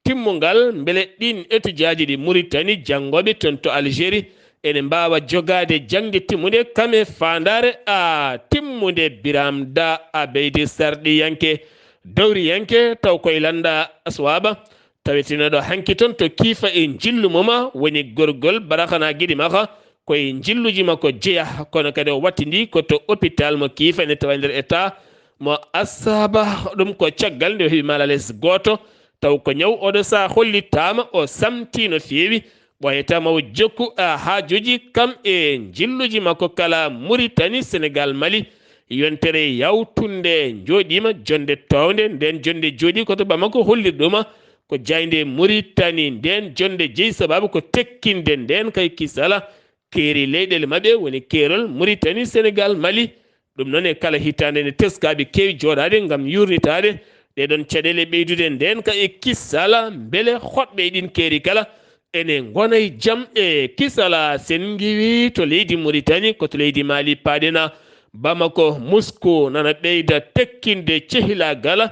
timmungal, mbele ɗiin etijaaji ɗi Muritani janngooɓe toon to Algérie ene mbaawa jogaade jaŋde timmunde, kam e faandaare a timmunde. Biram Da Abeydi, sarɗiyanke, dowriyanke, taw koye lannda aswaaba, tawetenoɗo hanki toon to Kiifa e njillu mum, woni gorgol Barakana Giɗi Maka, koye njilluji makko jeya, kono kadi o wattindi ko to hôpital mo Kiifa, ene tawa e nder état mo asaba. Ɗum ko caggal nde o heɓi malales gooto, taw ko ñaw oɗo saha hollitaama, o samti no feewi, ɓooyata ma o jokku a haajuji kam e njilluji makko kala. Muritani, Senegal, Mali, yontere yawtunde jooɗiima, jonde townde, nden jonde jooɗi ko to Bamako, hollirɗuma ko jaaynde Muritani. Nden jonde jeyi sababu ko tekkinde nden kay kisala keeri leyɗeele maɓɓe, woni keerol Muritani, Senegal, Mali. Ɗum noon, e kala hitaande ene teskaaɓe keewi jooɗaade ngam yurnitaade ɗee ɗoon caɗeele, ɓeydude nden ka e kisala, mbele hoɗɓe e ɗiin keeri kala ene ngona e jam e kisala. Sen ngiwi to leydi Muritani, ko to leydi Mali paaɗen, Bamako, Moscou nana ɓeyda tekkinde cehilaagal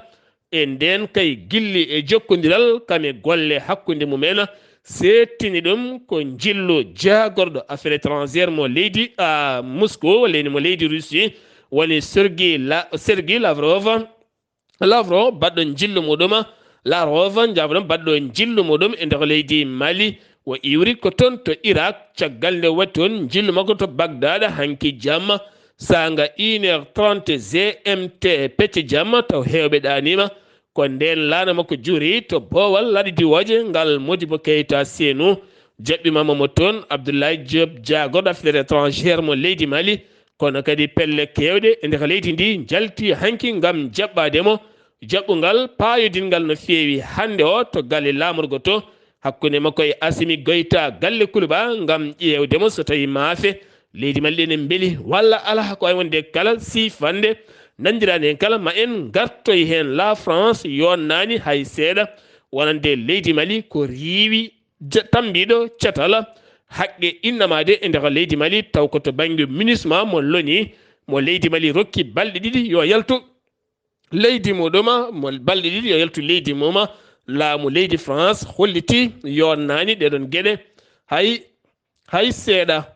e nden kay gilli e jokkondiral kam e golle hakkunde mum en. Seettini ɗum ko njillu jaagorɗo affaire étrangère mo leydi a Moscou, walla ene mo leydi Russie, woni Sergei La-, Sergei Lavrov. Lavrov baɗɗo njillu muɗum, Lavrov, njaafo ɗum, baɗɗo njillu muɗum e nder leydi Mali, o iwri ko toon to Irak, caggal nde waɗi toon njillu makko to Bagdad hanki jamma, saanga une heure trente G M T, pecce jamma, taw heewɓe ɗaaniima. Ko ndeen laana makko juuri to Boowal, laaɗe diwooje ngal Modibo Keita Senu, jaɓɓiima mo toon Abdoulaye Diop, jaagorɗo affaire étrangère mo leydi Mali, kono kadi pelle keewɗe e nder leydi ndi njalti hanki ngam jaɓɓaade mo, jaɓɓungal paayodingal no feewi hannde o to galle laamorgo to, hakkunde makko e Assimi Goïta, galle Kuluba, ngam ƴeewde mo so tawii maafe leydi Mali ene mbeli walla alaa. Ko wayi wonde kala siifannde nanndiraande en kala, ma en ngartoy heen. La France yonnaani hay seeɗa wonande leydi Mali ko riiwi ja-, tammbiiɗo catal haqqe innamaade e nder leydi Mali, taw ko to bannge MINUSMA mo loni, mo leydi Mali rokki balɗe ɗiɗi yo yaltu leydi muɗum, mo balɗe ɗiɗi yo yaltu leydi mum. Laamu leydi France holliti yonnaani ɗee ɗoon geɗe hay, hay seeɗa.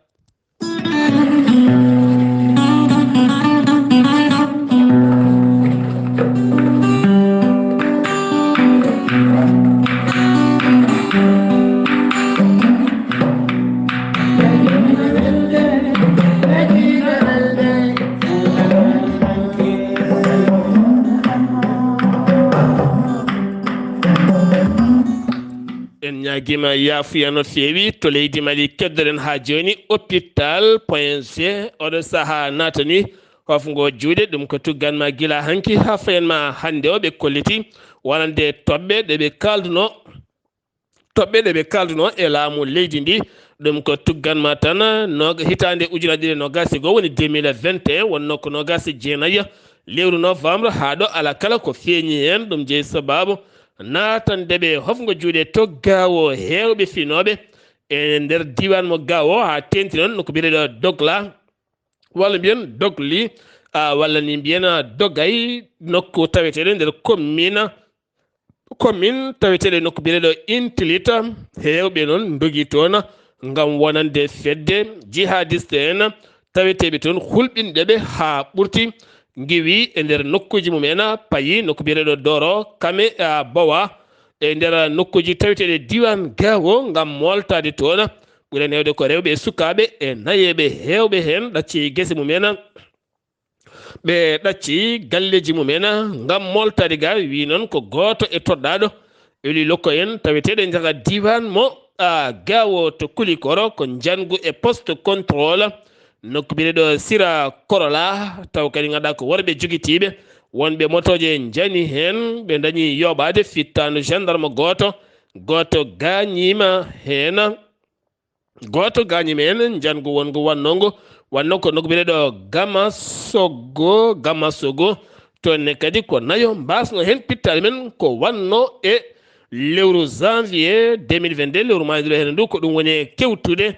En ñaagiima yaafuya no feewi to leydi Mali. Keddoɗen haa jooni hôpital point G, oɗo sahaa naatani hofngo juuɗe, ɗum ko tuggan ma gila hanki haa fayen ma hannde o. Ɓe kolliti wonande toɓɓe ɗe ɓe kaalduno, toɓɓe ɗe ɓe kaalduno e laamu leydi ndi, ɗum ko tuggan ma tan. No-, hitaande ujunaaje ɗiɗi e noogas e goo, woni deux mille vingt et un, wonnoo ko noogas e jeenayi lewru novembre, haa ɗo alaa kala ko feeñi heen. Ɗum jeyi sabaabu naatande ɓe hofngo juuɗe to Gaawo, heewɓe finooɓe e nder diiwaan mo Gaawo, haa teeŋti noon nokku biyeteeɗo Dogla, walla mbiyen Dogli, a, walla ni mbiyen, a, Dogay, nokku taweteeɗo nder commune, commune taweteeɗo e nokku biyeteeɗo Intilita. Heewɓe noon ndogi toon ngam wonande fedde jihadiste en taweteeɓe toon, hulɓinɓe ɓe haa ɓurti, ngiwi e nder nokkuuji mum en, payi nokku biyeteeɗo Doro, Kame, a, Bowa, e nder nokkuuji taweteeɗe diiwaan Gaawo ngam mooltaade toon. Ɓuri heewde ko rewɓe e sukaaɓe e nayeeɓe heewɓe heen ɗacci gese mum en. Ɓe ɗacci galleeji mum en ngam mooltaade ga, wi noon ko gooto e toɗɗaaɗo eli lokko en taweteeɗo e nder diiwaan mo, a, Gaawo to Kulikoro, ko njanngu e poste contrôle. Nokku biyeteeɗo Sira Korola, taw kadi ngannduɗaa ko worɓe jogitiiɓe, wonɓe motooje njani heen, ɓe ndañi yooɓaade fittaandu gendarme gooto, gooto gaañiima heen. Gooto gaañiima heen, njanngu wonngu wannoo ngu, wannoo ko nokku biyeteeɗo Gamasogo, Gamasogo. Toon ne kadi ko nayo mbaasnoo heen pittaali men ko wannoo e lewru janvier deux mille vingt-deux, lewru maayndu heen ndu, ko ɗum woni e kewtude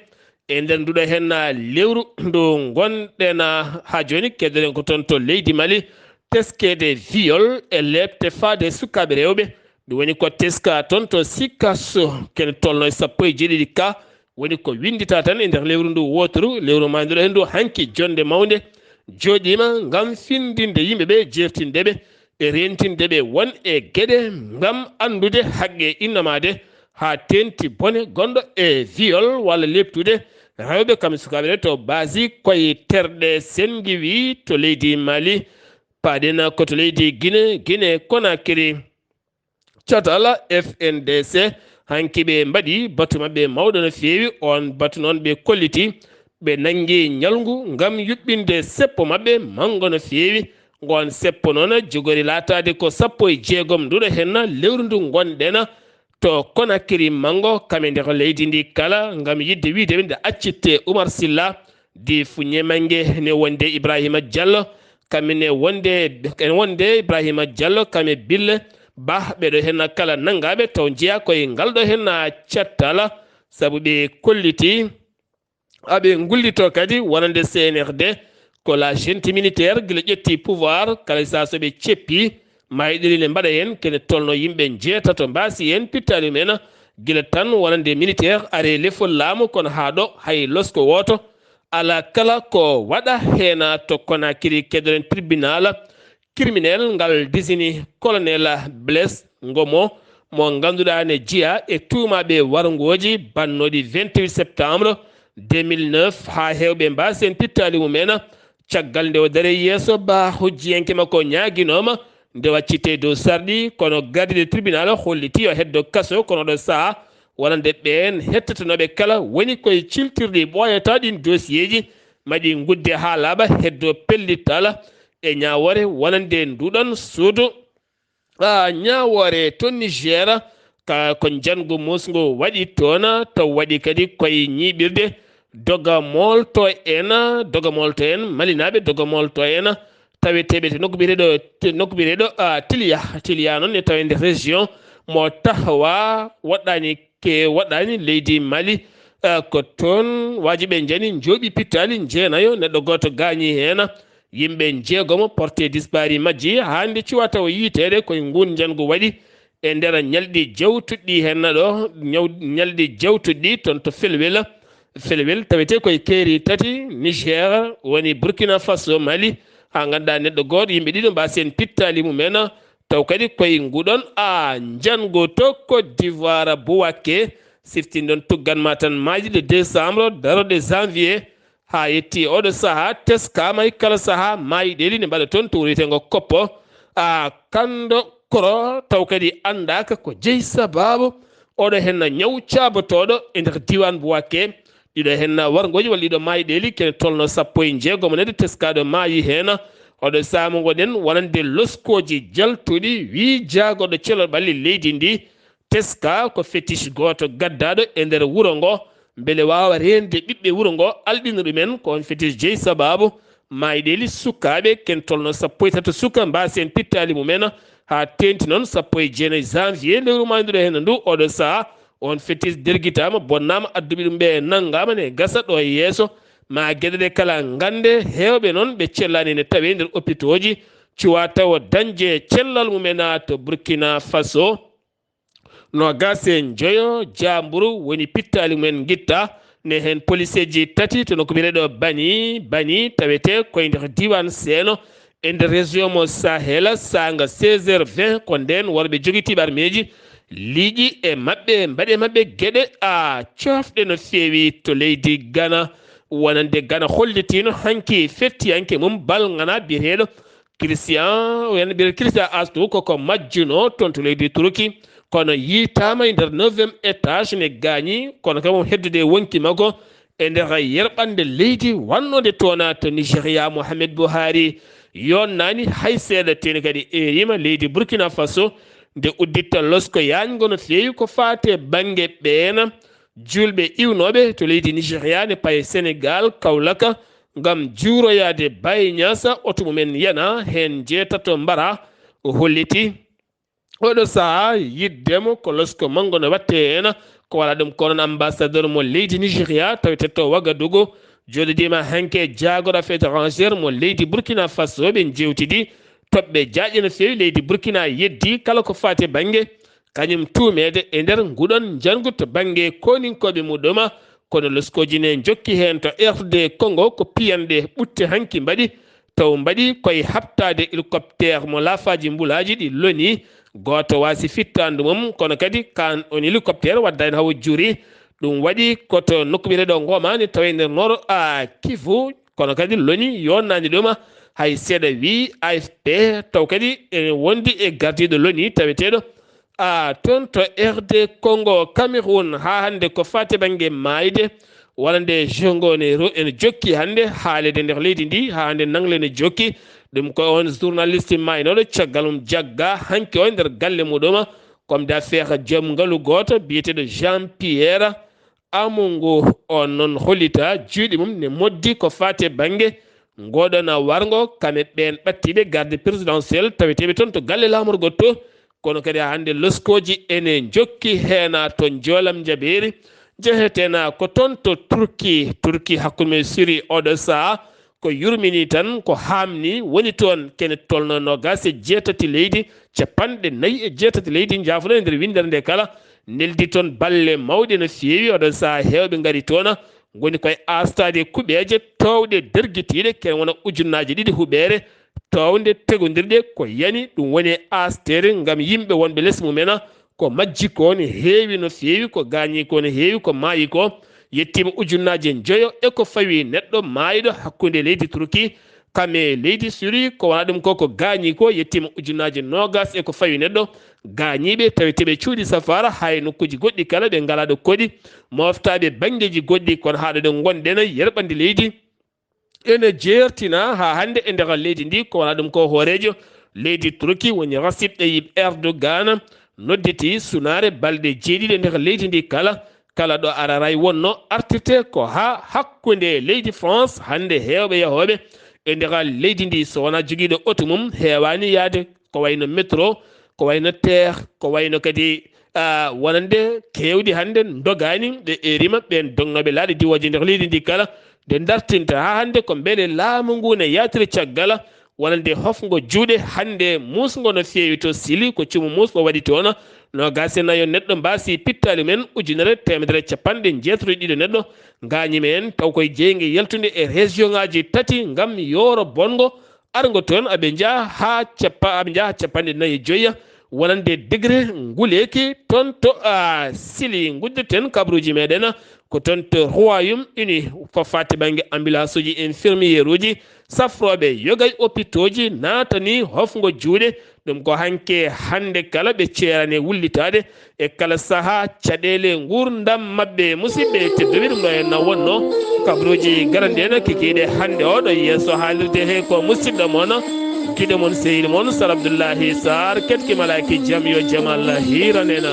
e nder nduɗo heen lewru ndu ngonɗen haa jooni. Keddoɗen ko toon to leydi Mali, teskeede viol e leepte faade sukaaɓe rewɓe. Ɗum woni ko teska toon to Sikasso, kene tolno e sappo e jeeɗiɗi ka, woni ko winndita tan e nder lewru ndu wootoru, lewru maayndu heen ndu. Hanki jonnde mawnde jooɗiima ngam finndinde yimɓe ɓe, jeertinde ɓe, e reentinde ɓe won e geɗe ngam anndude haqqe innamaade haa teeŋti bone gonɗo e viol walla leeptude rewɓe kam sukaaɓe ɓe to Basi, koye terɗe Senngiwi to leydi Mali. Paaɗen ko to leydi Gine, Gine Konakiri. Catal F N D C, hanki ɓe mbaɗi batu maɓɓe mawɗo no feewi. Oon batu noon ɓe kolliti ɓe nanngi ñalngu ngam yuɓɓinde seppo maɓɓe manngo no feewi. Ngoon seppo noon jogori laataade ko sappo e jeegom nduɗo heen lewru ndu ngonɗen to Konakiri manngo, kam e nder leydi ndi kala, ngam yiɗde wiyde ɓe nde accitte Umar Silla, di fuñe mange ne wonde Ibrahima Diallo, kam ne wonde, ne wonde Ibrahima Diallo, kam e Bille Bah, ɓeɗo heen kala nanngaɓe taw njeya koye ngal ɗo heen cattala, sabu ɓe kolliti aɓe ngullito kadi wonande C N R D ko la junte militaire gila ƴetti pouvoir, kala saa so ɓe ceppi, mayɗeli ne mbaɗa heen, kene tolno yimɓe njeetato mbaasi heen pittaali mumen, gila tan wonande militaire are lefol laamu, kono haa ɗo hay losko wooto alaa. Kala ko waɗa heen to Konakiri, keddoɗen tribunal criminel ngal disini colonel Blaise Ngomo, mo ngannduɗaa ne jeyaa e tuumaaɓe warngooji bannooɗi vingt-huit septembre deux mille neuf, haa heewɓe mbaasi heen pittaali mumen. Caggal nde o darii yeeso ba, hujjiyanke makko ñaaginooma nde o accittee dow sarɗi, kono gardiiɗo tribunal holliti o heddo kaso, kono ɗo sahaa wonande ɓeen hettotonooɓe kala woni koye ciltirɗi ɓooyata ɗin dosiyeeji, ma ɗi ngudde haa laaɓa heddo pellital e ñaawoore wonande nduɗon suudu. Ah, ñaawoore to Niger, ka ko njanngu muusngu waɗi toon, taw waɗi kadi koye ñiiɓirde doga moolto en, doga moolto en, malinaaɓe doga moolto en, taweteeɓe to nokku biyeteeɗo, to nokku biyeteeɗo, ah, Tiliya. Tiliya noon ne tawe nder région mo Tahoua, woɗɗaani ke, woɗɗaani leydi Mali. Ah, ko toon waajiɓe njani njooɓi pittaali njeenayo, neɗɗo gooto gaañi heen. Yimɓe njeegomo porté disparu majji, haa nde cuwa tawa yiiteede koye nguun njanngu waɗi e nder ñalɗi jawtuɗi heen ɗo, ñaw-, ñalɗi jawtuɗi toon to Felwel. Felwel tawetee koye keeri tati, Niger, woni Burkina Faso, Mali, haa ngannduɗaa neɗɗo gooto, yimɓe ɗiɗo mbaasi heen pittaali mumen, taw kadi koye nguɗon a njanngu to Côte d'Ivoire, Bouaké, siftinɗon tuggan ma tan maaji le décembre, daroɗe janvier, haa yetti oɗo sahaa, teskaama e kala sahaa, maayiɗeli ne mbaɗa toon to wuro wiyeteengo Koppo, a, Kando Koro, taw kadi anndaaka ko jeyi sabaabu oɗo heen ñaw caabotooɗo e nder diiwaan Bouaké. Ɗiɗo heen warngooji walla ɗiɗo maayiɗeli kene tolno sappo e jeegom nde teskaaɗo maayi heen. Oɗo sahaa mo ngoɗen wonande loskooji jaltuɗi, wii jaagorɗo cellal ɓalli leydi ndi, teska ko fétiche gooto gaddaaɗo e nder wuro ngo, mbele waawa reende ɓiɓɓe wuro ngo, alɗina ɗumen. Ko on fétiche jeyi sabaabu maayiɗeli sukaaɓe ken tolno sappo e tato suka mbaasi heen pittaali mumen, haa teeŋti noon sappo e jeenayi janvier lewru maayduɗo heen ndu. Oɗo sahaa on fétiche dergitaama, bonnaama, adduɓe ɗum ɓe nanngaama ne gasa ɗo e yeeso, ma geɗe ɗe kala ngannde. Heewɓe noon ɓe cellaani ne tawee nder opitooji, cuwa tawa dañde cellal mumen to Burkina Faso. Noogaas e njoyo jaamburu woni pittaali mumen ngitta, ne heen poliseeji tati to nokku biyeteeɗo Bani, Bani tawetee koye nder diiwaan Seeno, e nder région mo Sahel, saanga seize heures vingt, ko ndeen worɓe jogitiiɓe armeeji liƴi e maɓɓe, mbaɗe maɓɓe geɗe a cofɗe no feewi to leydi Gana. Wonande Gana hollitiino hanki fettiyanke mum bal ŋana biyeteeɗo Christian, wiyande mbiyete Christian Astu, koko majjuno toon to leydi Turki, kono yiitaama e nder neuvième étage ne gaañi, kono kam heddude e wonki makko e nder yerɓande leydi wannode toona to Nigeria. Mohamed Buhari yonnaani hay seeɗa, teni kadi erima leydi Burkina Faso nde udditta losko yaajngo no feewi ko faate bannge ɓeena juulɓe iwnooɓe to leydi Nigeria ne paye Senegal, Kawlaka, ngam juuroyaade Baye Niassa, oto mumen yana heen njeetato mbara. O holliti oɗo sahaa yiɗde mo ko losko manngo no watte heen, ko wala ɗum ko onon ambassadeur mo leydi Nigeria tawete to Wagadugu, jooɗodiima hanke jaagoɗo affaires étrangères mo leydi Burkina Faso. Ɓe njeewtidi toɓɓe jaaƴe no feewi. Leydi Burkina yeddi kala ko faati e bannge kañum tuumeede e nder nguɗon njanngu to bannge koninkooɓe muɗuma, kono loskooji ne njokki heen to R D Congo. Ko piyanɗe ɓutte hanki mbaɗi, taw mbaɗi koye haɓtaade hélicoptère mo laafaaji mbulaaji ɗi loni, gooto waasi fittaandu mum, kono kadi kaan on hélicoptère waddaani hawo juri. Ɗum waɗi ko to nokku biyeteeɗo Ngoma ne tawa e nder Nord a Kivu, kono kadi loni yonnaani ɗum hay seeɗa, wi A F P, taw kadi ene wondi e gardiiɗo loni taweteeɗo a toon to R D Congo. Cameroun, haa hannde ko faati bannge maayde, walla nde jongo ne ro-, ene jokki hannde haaleede nder leydi ndi, haa hannde nangle ne jokki. Ɗum ko on journaliste maaynooɗo caggal mum jagga hanki o nder galle muɗum. Comme d'affaires joom ngalu gooto biyeteeɗo Jean Pierre Amungu, on noon hollita juuɗe mum ne moddi ko faati e bannge ngoɗona warngo, kame ɓeen ɓattiiɓe garde présidentielle taweteeɓe toon to galle laamorgo to. Kono kadi haa hannde loskooji ene njokki heena to Njoolam Njabeeri, njehetena ko toon to Turki. Turki hakkunde mum e Siri oɗo sahaa ko yurmini tan, ko haamni woni toon, kene tolno noogaas e jeetati leydi, capanɗe nayi e jeetati leydi njaafono e nder winndere nde kala, neldi toon balle mawɗe no feewi. Oɗo sahaa heewɓe ngari toon, ngoni koye aastaade kuɓeeje toowɗe dergitiiɗe, kene wona ujunnaaje ɗiɗi huɓeere, toowde tegondirɗe ko yani, ɗum woni e aasteede ngam yimɓe wonɓe les mumen, ko majji ko ne heewi no feewi, ko gaañi ko ne heewi, ko maayi ko yettiima ujunnaaje njoyo e ko fawi neɗɗo maayɗo hakkunde leydi Turki kam e leydi Siri. Ko wona ɗum ko, ko gaañi ko yettiima ujunnaaje noogaas e ko fawi neɗɗo gaañiiɓe taweteeɓe cuuɗi safaara, haa e nokkuuji goɗɗi kala ɓe ngalaa ɗo koɗi moftaaɓe banngeeji goɗɗi, kono haa ɗo ɗo ngonɗen yerɓande leydi ene jeertina haa hannde e nder leydi ndi. Ko wona ɗum ko hooreejo leydi Turki woni Recep Tayyip Erdogan nodditi sunaare balɗe jeeɗiɗi e nder leydi ndi kala, kala ɗo araray wonno artirte ko haa hakkunde leydi France. Hannde heewɓe yahooɓe e nder leydi ndi, so wonaa jogiiɗo oto mum, heewaani yahde ko wayno métro, ko wayno teer, ko wayno kadi ah, wonande keewɗi hannde ndogaani ɓe erima ɓeen dognooɓe laaɗe diwooje nder leydi ndi kala, nde dartinta haa hannde ko mbele laamu ngu ne yaatiri caggal wonande hofngo juuɗe hannde muusngo no feewi to Sili, ko cumu muusngo waɗi toon, noogaas e nayo neɗɗo mbaasi pittaali mum en, ujunere teemedere capanɗe njeetati e ɗiɗo neɗɗo ngaañi mum en, taw koye jeynge yaltunde e région ŋaaji tati ngam yooro bonngo, arngo toon, aɓe njaha haa cappa-, aɓe njaha haa capanɗe nayi e joyi wonande degré nguleeki toon to, ah, Sili. Nguddirten kabaruuji meɗen ko toon to Royaume-Uni, ko faati bannge ambulance uji, infirmière uji, safrooɓe yoga e hôpitaux ji naatani hofngo juuɗe. Ɗum ko hanke hannde kala ɓe ceerani e wullitaade e kala sahaa caɗeele nguurndam maɓɓe. Musidɓe tedduɓe, ɗum ɗo henna wonno kabaruuji garande en kikiiɗe hannde o ɗo yeeso haalirde he ko musidɗo mon giɗo mon sehil mon Sar Abdoullahi Sarr, ketki malaaki jam yo jam Allah hiiran en.